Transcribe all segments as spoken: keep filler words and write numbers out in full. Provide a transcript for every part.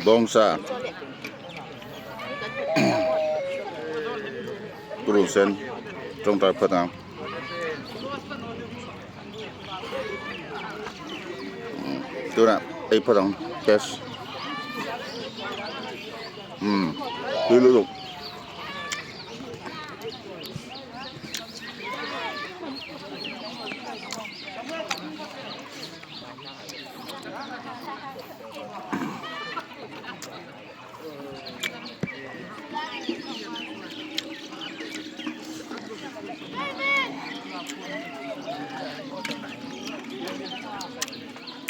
Bawngsa. Kuru sen. Ṭawngṭai phawt ang. Tuna ei phawt ang. Test. Hmm. Tui lutuk.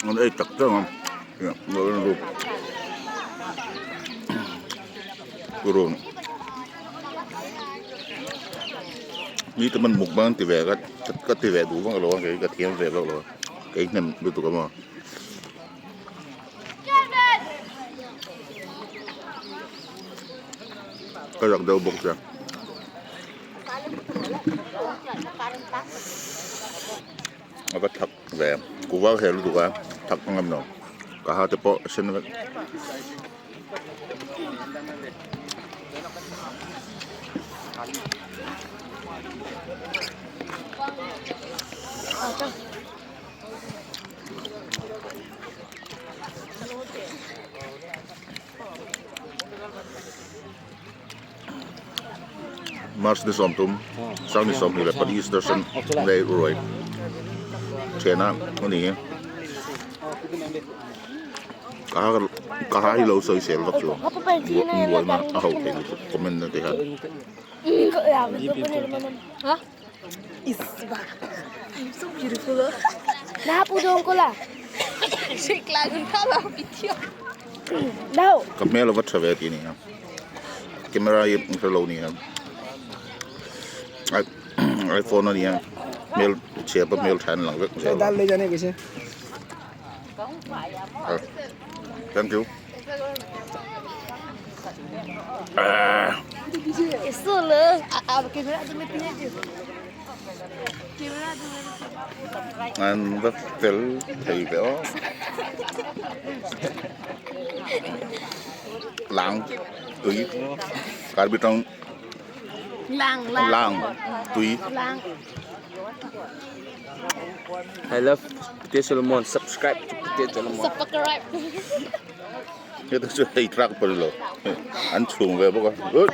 An ei tak tak am. Ya, lo lo. Kurun. Ni ta man mukbang ti ve ka, ka ti ve du bang lo, ka, ka thiam ve bang lo. Ka hnem lutuk am. Ka rak deu bawk sia. A va thak ve. Kuva hel lutuk a. Thak ngam naw. Ka ha te pawh sen ve. March ni sawmthum, sang ni sawmhni le pali Easter Sunday ruoi. Ṭhena, ani. Ka ha, ka ha hi lo soisel vak chu. Buoina a ho thei ni chu, comment na te ha. Ha? Is ba. I'm so beautiful. Na pu dong ko la. Shake la gun ka la video. Dau. Ka hmel a va ṭha ve ti ni a. Camera hi hre lo ni a. Ai, iPhone a ni a. Hmel che pa hmel ṭha a inlang vek. Dal le jane kaise. Ah, thank you. Ah. Eso lo. Ah, ah, camera tu mesti ni. An va fel thei ve aw. Lang, tui, Karbi ṭawng. Lang, lang. Lang, tui. Lang. I love Pute Solomon. Subscribe to Pute Solomon. Subscribe. Hei ta chu hei truck pal lo. An chhung ve bawk a. Ui.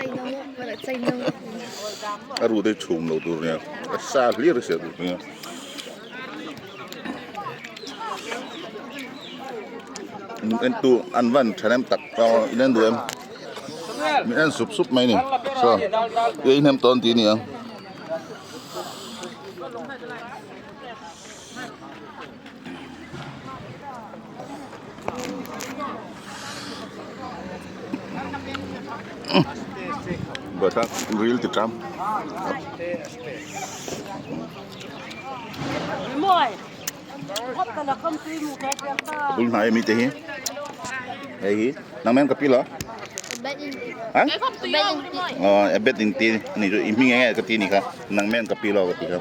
A ru te chhung lo tur nia. A sa hlir se tur nia. En tu an van ṭhahnem tak. Aw, in en du em. Min en sup sup mai ni. So, ei hnem tawn ti ni a. Bata ril ti ṭam. Bul hnai mi te hi. Hei hi. Nang men ka pi lo. Ha? Oh, a bet in ti ni chu i hming nge ka ti ni kha. Nang men ka pi lo ka ti kha.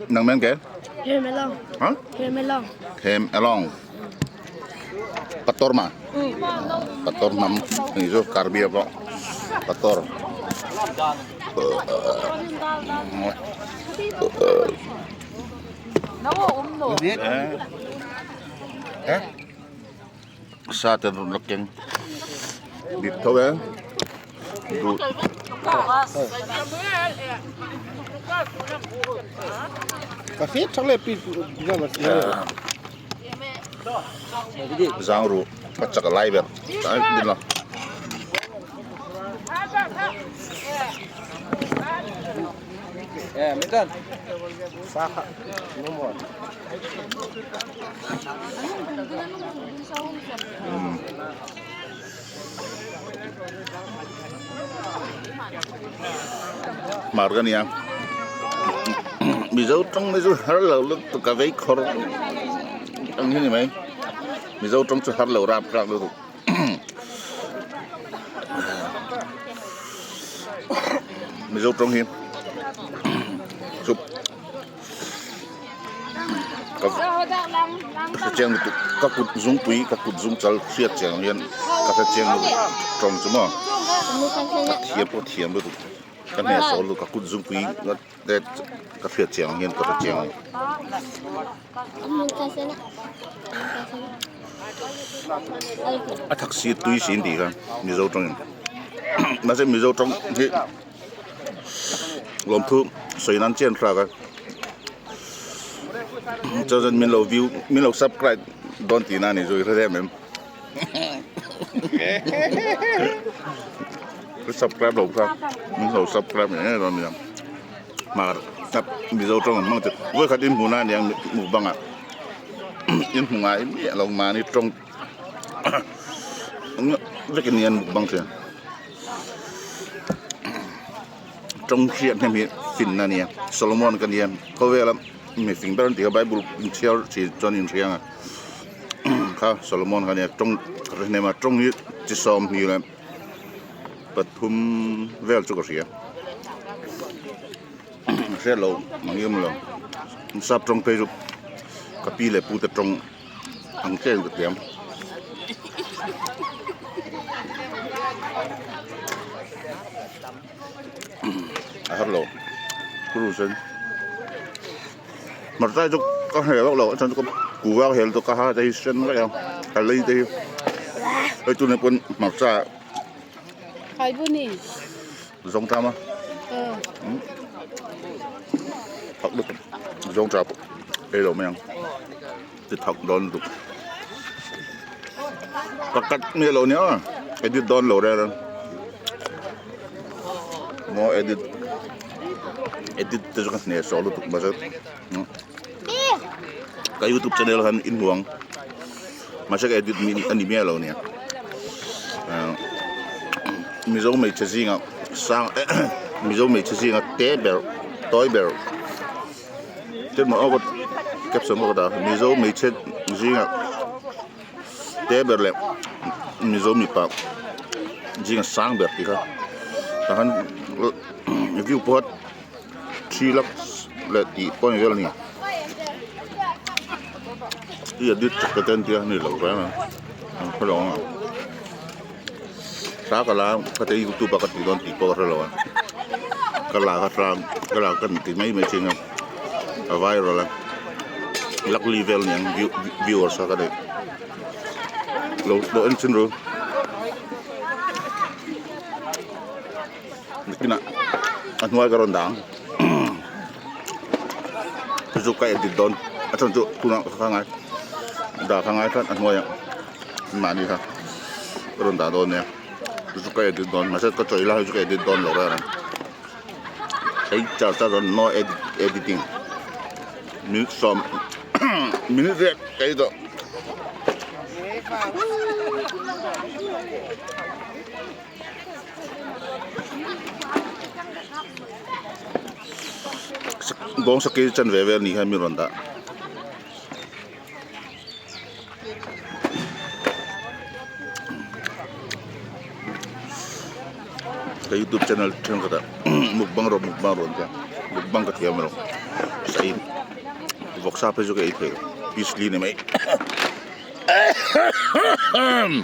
Nang men ke? Hem Along. Ha? Hem Along. Hem Along. Pator ma. Mm. Pator nam. Ni chu Karbi a bo. Pator. Eh. Eh? Sa te run lak keng. Dit tho e. Du. Ka fe chak le pi na la. Zang ru. Ka chak lai ber. Ai, dit la. Eh, Milton. Sa kha. No more. Hmm. Hmar ka nia. Mizo ṭawng ni chu har lo lutuk ka vei khor. Ang hi ni mai. Mizo ṭawng chu har lo rap rap lutuk. Mizo ṭawng hi. Sup. Ka hre chieng lutuk, ka kut zungpui, ka kut zungchal hriat chieng hian ka hre chieng lutuk, ṭawng chu maw. Ka thiam, ka thiam lutuk. Ka hne saw lutuk, ka kut zungpui, ka, ka hriat chieng hian ka hre chieng. A thak si tui si an ti kha, Mizo ṭawngin. Mahse Mizo ṭawng hi lawmthu sawi nan chian hra ka. Chuan min lo view, min lo subscribe dawn tina ni zui hre em em. Subscribe lo kha, min lo subscribe em em dawn nia. Hmar, Mizo ṭawng an hmang te. Voi khat in hmu na nia mukbang a. In hmu ngai miah lo mani ṭawng. Vekin nia mukbang te. Ṭawng hriat hnem hi finna nia. Solomon ka nia. Khawvela mi fing ber an ti kha, Bible in chhiar si chuan in hria ang a. Kha Solomon ka nia. Ṭawng hre hnema ṭawng hi chi sawm hnih leh pathum vel chu ka hria. Hre lo, mang em lo. Sap ṭawng phei chu ka pi leh pu te ṭawng ang chen ka tiam. A har lo. Kuru sen. Hmarchai chu ka hre vak lo, a chhan chu ka kuva hel chu ka ha te hi sen vek a. Ka lei te hi. Ei tu ne pun hmarcha. Khai bu ni. Zawng ṭha ma. Hmm. Phak lutuk. Zawng ṭha pawh ei lo mai ang. Ti thak dawn lutuk. Ka cut miah lo nia. Edit dawn lo reng reng. Maw edit. Edit te chu ka hne saw lutuk mahse. Hmm. Ka YouTube channel khan in hmu ang. Mahse ka edit mi a ni miah lo nia. Ah, Mizo hmeichhe zinga sang, Mizo hmeichhe zinga te ber, tawi ber. Tin maw aw ka caption ka ta. Mizo hmeichhe zinga te ber leh Mizo mipa zinga sang ber ti kha. Ta khan view pawt three lakhs leh tih pawh ni vel a ni. I edit chak ka ten tia ni lo reng a. Ka lo ang a. Sa ka la, ka te YouTube a ka ti dawn tih pawh ka hre lo a. Ka la ka hrang, ka la kan ti mai mai chin a. A viral a. Lakh li vel ni ang view, viewers a ka nei. Lo, lo en chin ru. Nakinah a hnuai ka rawn dah ang. Chu chu ka edit dawn. A chhan chu tunah ka ngai. Dah ka ngai khan a hnuaiah. Mani kha. Ka rawn dah dawn nia. Chu chu ka edit dawn. Mahse ka chawi lai chu ka edit dawn lo reng reng. Ei char char rawn no edit, editing. Minute sawm. Minute riat kei tawh. Bawng sak kei chan ve vel ni kha mi rawn dah. Ka YouTube channel ṭhen ka ta. Mukbang rawh, mukbang rawh tia. Mukbang ka thiam rawh. Sai. Vawksa phei chu ka ei phei. Peace li ni mai. Ah.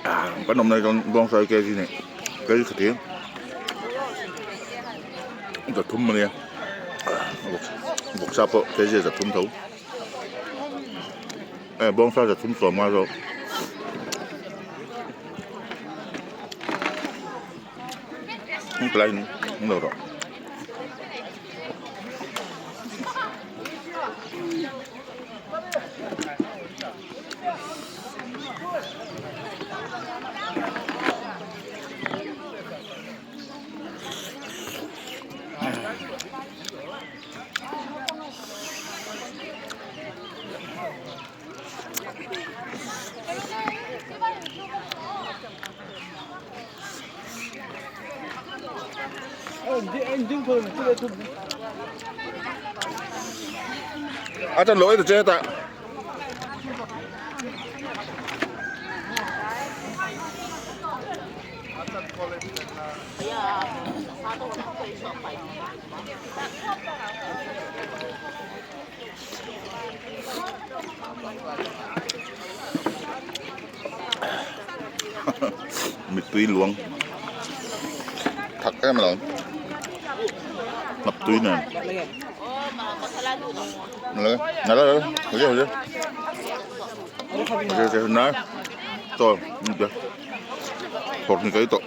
Ah, kan awmna hi chuan bawngsa hi kg ni, kg khat hi zathum a nia. Vawk-, vawksa pawh kg zathum tho. Eh, bawngsa zathum sawm nga zo. Hung tlai hung lo rawh. A tan lo e ta che ta. Mittui luang. Thak em lo. Ngaptui na. Nala, nala, nala. Hoi, hoi. Hoi, hoi, na. To, nda. Thok ni kai to.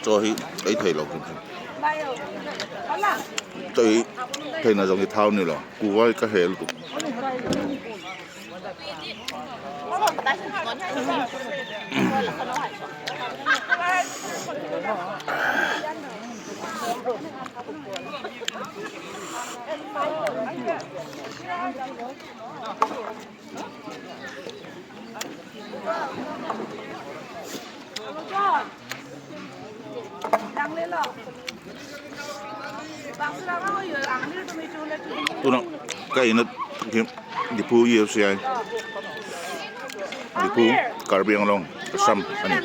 Cho hi, ei thei lo. Cho hi, theina zong hi thau ni lo. Kuwai ka hel tu. Tuna, ka ina, Diphu E F C I. Diphu, Karbi Anglong, Assam, ani.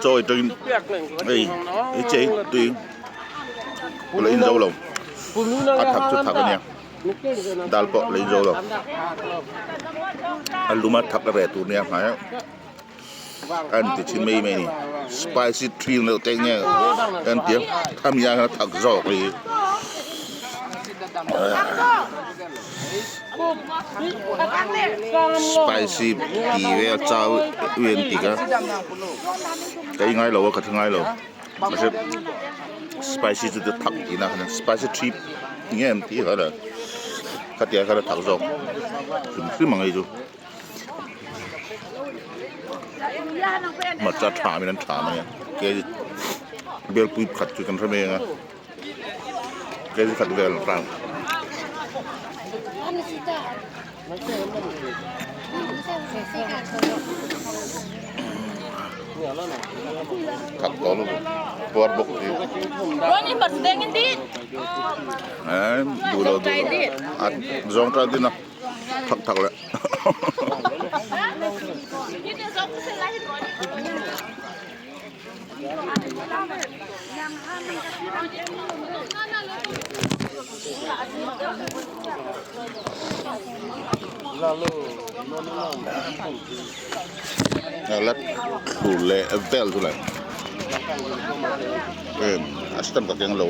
Chawi tawin, ei, ei chei tui. Pula in zo lo. A thak chu thak a nia. Dal pawh la in zo lo. A luma thak a re tur nia hmai. An ti chin mei mei ni. Spicy three no te nge. An ti. Tham ya thak zawk li. Spicy ti ve chau ven ti ka. Ka i ngai lo, ka tha ngai lo. Mase spicy chu thak ti na khan spicy three nge em ti ka la. Ka ti a ka thak zawk. Sim sim a ngai chu. Matcha tha min an tha mai. Ke bel pui khat chu kan tha mai nga. Kg khat vel rang. Thak tawh lo. Puar bawk ti. Ronnie, bas deng in di. Eh, bu lo du. A zawng ta di na. Thak thak le. Lat thlu le vel chu le. Em, a stam ka keng lo.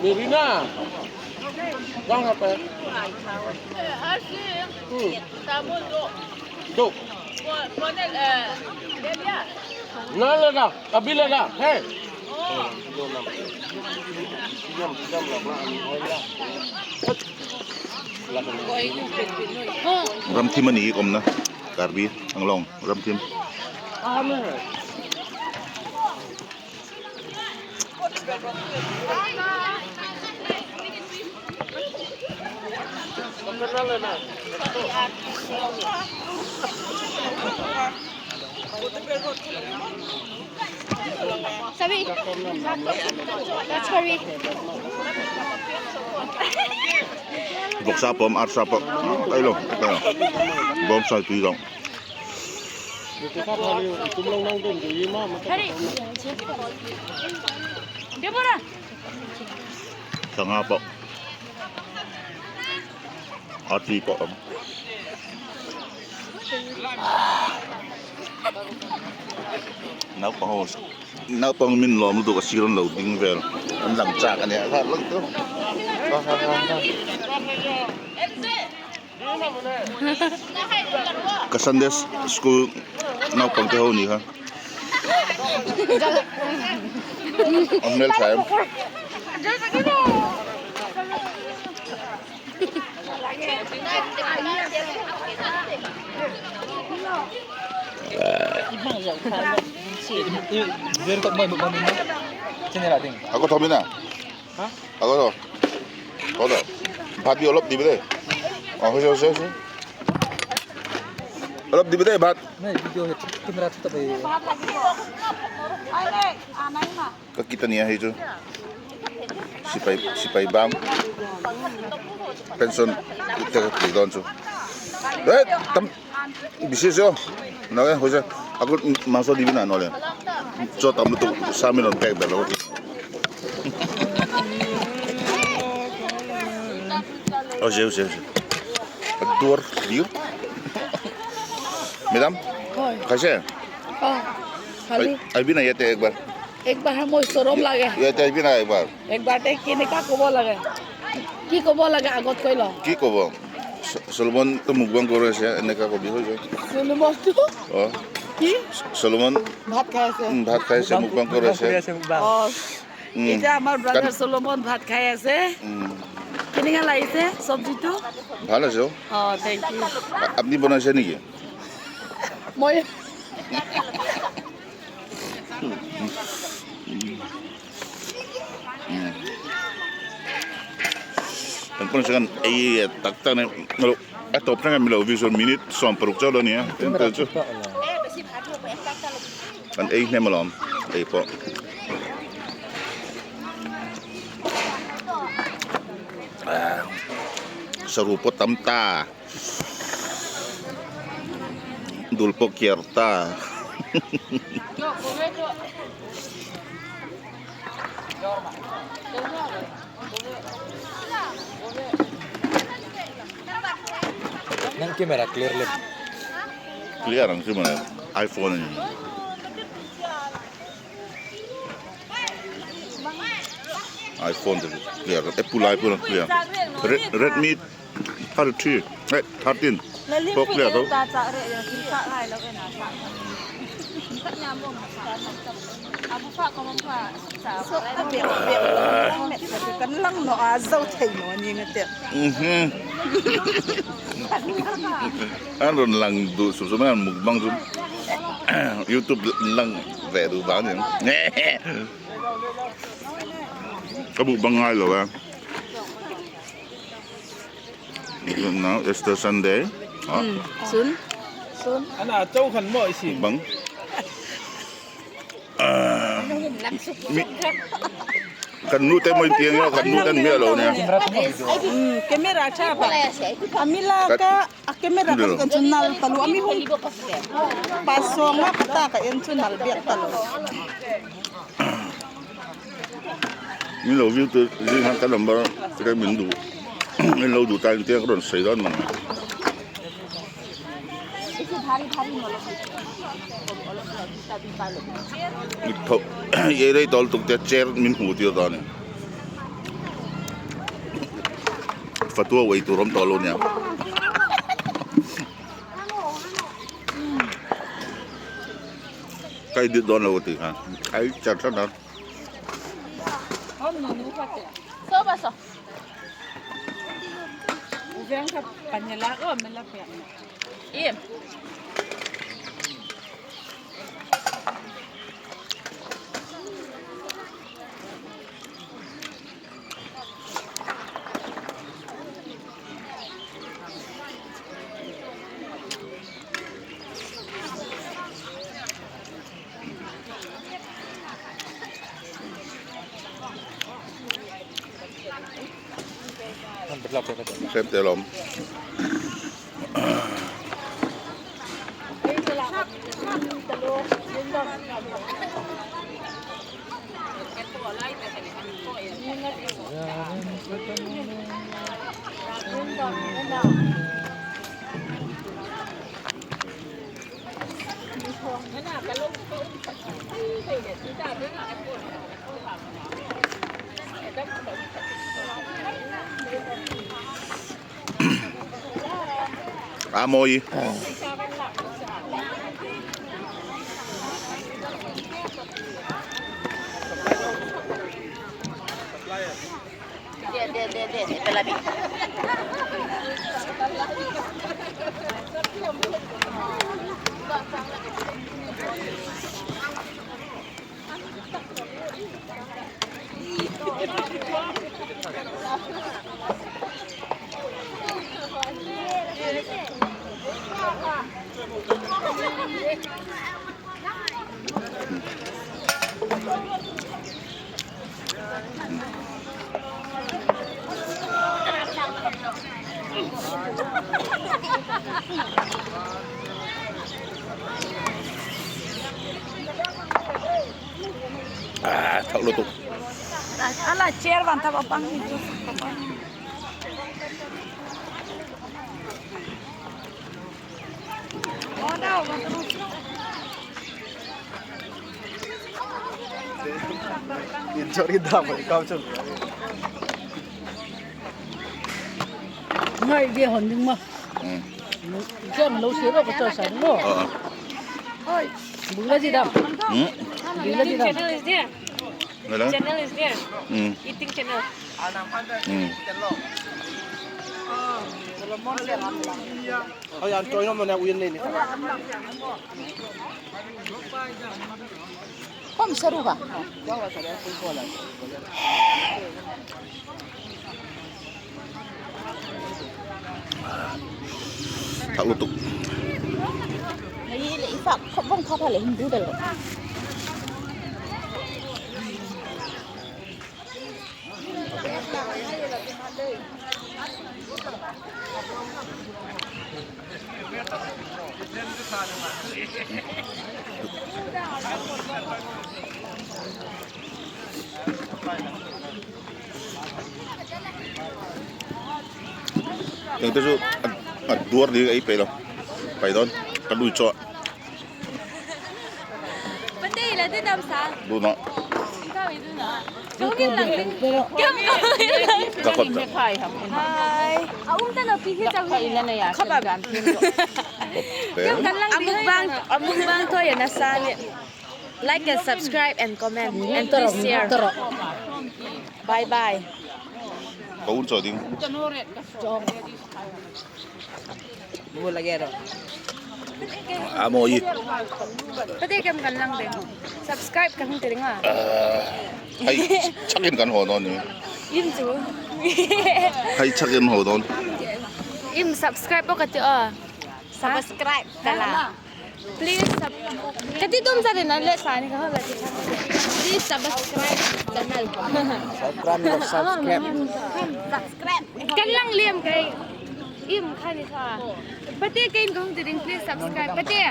Merina. Bang apa? Hmm. Do. Na lada, abi lada, hey. Ram thim a ni awm na, Karbi Anglong ram thim. Sorry. That's for me. Bawksa pawm, arsa pawm. Ai lo, ai lo. Bawm sai tui lo. Sorry. Deborah. Sanga pawm. Arsi pawm. Naupang ho. Naupang min lawm lutuk a sir an lo ding vel. An lang chak a nia. Ka Sunday school Naupang te ho ni kha. A hmel ṭha em? Ako thawm ina. Ako thaw. Thaw thaw. Bhat bi olop dibi de. Oh, হৈছে, হৈছে, হৈছে. Olop dibi de, bhat. Ka kit a ni a hei chu. Sipai, sipai bam. Pension. Ka ti don chu. Eh, tam. Bisi sio. Naw e, hoi se. Ako mangso dibi na naw le. Chu tam tu sa mi non pek belo. Oh, jeu, jeu, jeu. Dur, dur. Madam? Hoi. Kaise? Oh, khali. Ai, ai bina yate ek bar. Ek bar hum showroom lage. Yate ai bina ek bar. Ek bar te kine ka kobo lage. Ki kobo lage agot koi lo. Ki kobo? চ-, চলোমন তো মুখবাং কৰি আছে, এনেকা কবি হৈ যায়। চলোমন তো? অ। কি? চ-, চলোমন ভাত খাই আছে। উম, ভাত খাই আছে, মুখবাং কৰি আছে। মুখবাং কৰি আছে, মুখবাং। অ। উম। এতিয়া আমাৰ brother কাৰণ চলোমন ভাত খাই আছে। উম। কেনেকা লাগিছে চব্জিটো? ভাল আছে অ। অ, thank you। আ-, আপুনি বনাইছে নেকি? মই। Kan pun sekan ei tak tak ne, kalau atop tang mi lo visual minute som paruk chau lo ni, eh. Kan ei ne malom, ei po. Ah, saru po tam ta. Dul po kier ta. Nang camera clear lem. Clear ang camera. iPhone. iPhone te clear. Apple iPhone clear. Red, Redmi thirty-three. Eh, thirteen. Four clear to. Kan lang naw a, zo thei naw ni nga te. Mhm. An rawn lang duh sup sup an mukbang chu. YouTube lang ve duh bang ni. Ka mukbang ngai lo a. Now, Easter Sunday. Ah. Hmm, soon. Soon. Ana, chau khan maw i sim. Bang. Ah, mi, kan nu te maw in tieng yo, kan nu te mi a lo nia. Hmm, camera ṭha pa. A mi la ka, a camera ka kan chun nal talu, a mi hung. Pa song ma ka ta ka en chun nal biak talu. Min lo view tu, zing han ka number, ka min duh. Min lo duh ta, in tiang ka rawn sei dawn mang. Ei rei tawl tuk te chair min hmu tir dawn. Fatua wei tur awm tawl lo nia. Kai dit dawn lo ti kha. Ai, chair ṭha na. Hom nu nu kha te. So ba so. U veng kha pan ya la ko me la pe. Im. Sem te lawm. A mawi. A, thak lutuk. Ala chair van thap a pang hi chu. Sorry, da, mai kau chun. Ngai dia hon ding ma. Hmm. Jam lo si ro ka cho sa lo. Ah. Oi. Bula di dam. Hmm. Bula di dam. Channel is there. Hello? Channel is there. Hmm. Eating channel. Hmm. Oi, an toy no mana uyan nei ni. Kom saru ka. Thak lutuk. Hei le i fak khop bawng pha pha le hin bu del. Teng te chu a, a duar ding ei pei lo. Pei dawn. Ka lui chaw. Pate la de dam sa. Du na. Ka mi du na. Ka khot ta. Hai. A um ta lo pi hi chau hi. Khop am. Khop am. Kan lang ding. A mukbang, a mukbang thaw ya na sa le. Like and subscribe and comment and please share. Bye bye. Ka un chaw ding. Mu lage ro. A mawi. Pate kem kan lang ding. Subscribe kan hung ti ring a. Hai, chakin kan haw dawn ni. Im chu. Hai, chakin haw dawn. Im subscribe bawk a ti a. Subscribe ka la. Please sub-, ka ti tum sa rin an le sa ni ka hawla ti. Please subscribe channel. Subscribe, subscribe. Subscribe. Kan lang liam kai. Im kha ni sa. Pate kein kong ti ding, please subscribe. Pate.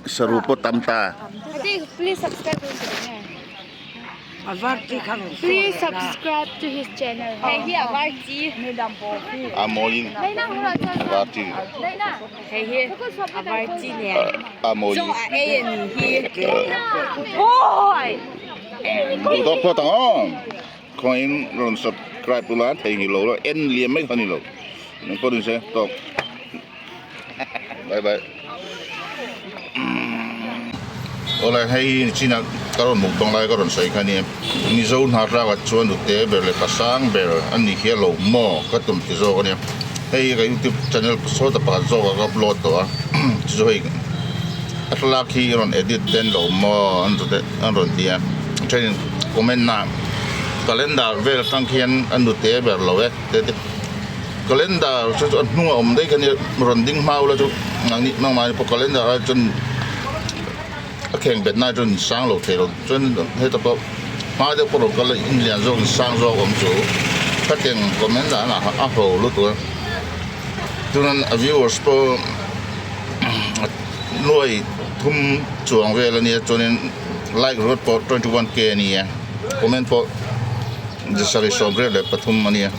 Saru po tam ta. Pate, please subscribe kong ti ding. Please subscribe to his channel. Hei hi a var chi. A mawi in. Nei na hura cha. Var chi. Nei na. Hei hi a var chi ne. A, a mawi. Chung a ei ni hi. Oi. Dawk phawt ang aw. Khawngin rawn subscribe ula thei hi lo lo. En liam mai kha ni lo. Nang ko din se. Tok. Bye bye. Ole, hei china ka rawn mukbang lai ka rawn sawi kha ni. Mizo hnar tlaka chuan nute ber le pasang ber an ni hial lo maw ka tum ti zawk a nia. Hei ka YouTube channel sawta pakhat zawk a ka upload tawh a. Chu hei a thlalak hi rawn edit ten lo maw an chu te an rawn ti a. Ṭhenin comment na calendar vel aṭang khian an nute ber lo e te te. Calendar chu, chu a hnunga awm daih kha nia, rawn ding hma ula chu, nangni, nangmahni pawh calendar a chun a kheng bet nai chun sang lo thei lo. Chuan heta pawh hma deuh pawh rawn kal a, in lian zawk, in sang zawk awm chu. Kha teng comment dan a, a ho lutuk a. Chuan a viewers pawh nuai thum chuang vel a nia, chuanin like ruat pawh twenty one K a nia. Comment pawh Zasari sawmriat leh pathum a nia.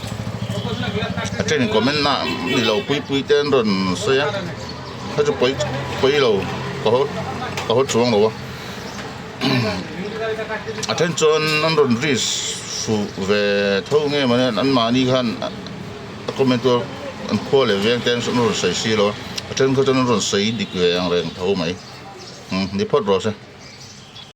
A ṭhenin comment na ni lo pui pui te an rawn sawi a. Kha chu pawi, pawi lo, ka haw, ka haw chuang lo a. A ṭhen chuan an rawn ris fuh ve tho nge maw nia, anmahni khan a comment-a an khua leh veng te an rawn sawi si lo a. A ṭhen kha chuan an rawn sawi dik ve ang reng tho mai. Hmm, ni phawt rawh se.